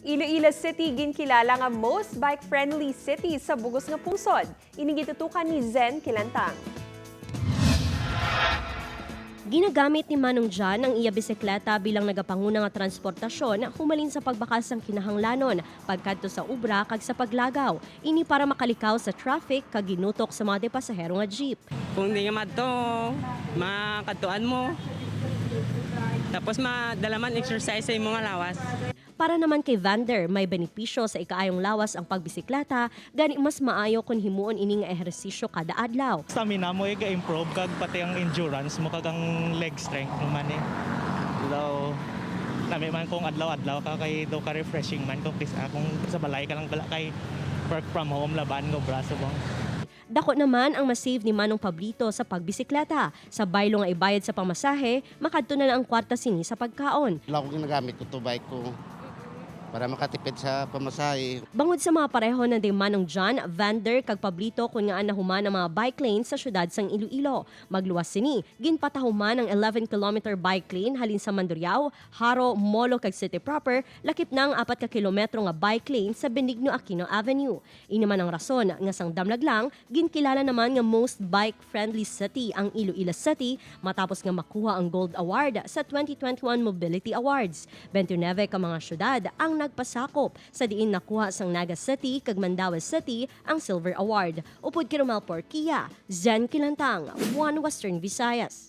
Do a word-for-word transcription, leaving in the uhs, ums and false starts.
Iloilo City ginkilala nga most bike-friendly city sa bug-os nga pungsod. Ini gitutukan ni Zen Kilantang. Ginagamit ni Manong John ang iya bisikleta bilang nagapanguna nga transportasyon humalin sa pagbakal sang kinahanglanon, pagkadto sa obra kag sa paglagaw. Ini para makalikaw sa traffic kag ginutok sa mga pasahero nga jeep. Kung di nga madto, makadtuan mo. Tapos madala man exercise sa imo nga lawas. Para naman kay Vander, may benepisyo sa ikaayong lawas ang pagbisikleta, gani mas maayo kon himuon ini nga ehersisyo kada adlaw. Stamina mo ay ga-improve kag pati ang endurance mo kag ang leg strength mo man eh. Daw, nami man kung adlaw-adlaw ka kay daw ka refreshing man kung kis-, ah, kung sa balay ka lang bala kay work from home laban nga braso mo. Dako naman ang ma-save ni Manong Pablito sa pagbisikleta. Sa baylo nga ibayad sa pamasahe, makadto na lang ang kwarta sini sa pagkaon. Wala ko ginagamit ko to bike ko para makatipid sa pamasahe. Bangod sa mga parehon ni Manong John, Vander, kag Pablito, kun ngaa nahuman ang mga bike lane sa siyudad sang Iloilo. Magluwas sini, ginpatahuman ang eleven kilometer bike lane halin sa Mandurriao, Jaro, Molo, kag City Proper, lakip na ang apat ka kilometro nga bike lane sa Benigno Aquino Avenue. Ini man ang rason nga sang damlag lang, ginkilala naman nga most bike-friendly city ang Iloilo City matapos nga makuha ang Gold Award sa twenty twenty-one Mobility Awards. Twenty-nine ka mga syudad ang nagpasakop, sa diin nakuha sang Naga City kag Mandaue City ang Silver Award. Upod kay Romel Porquia, Zen Kilantang, One Western Visayas.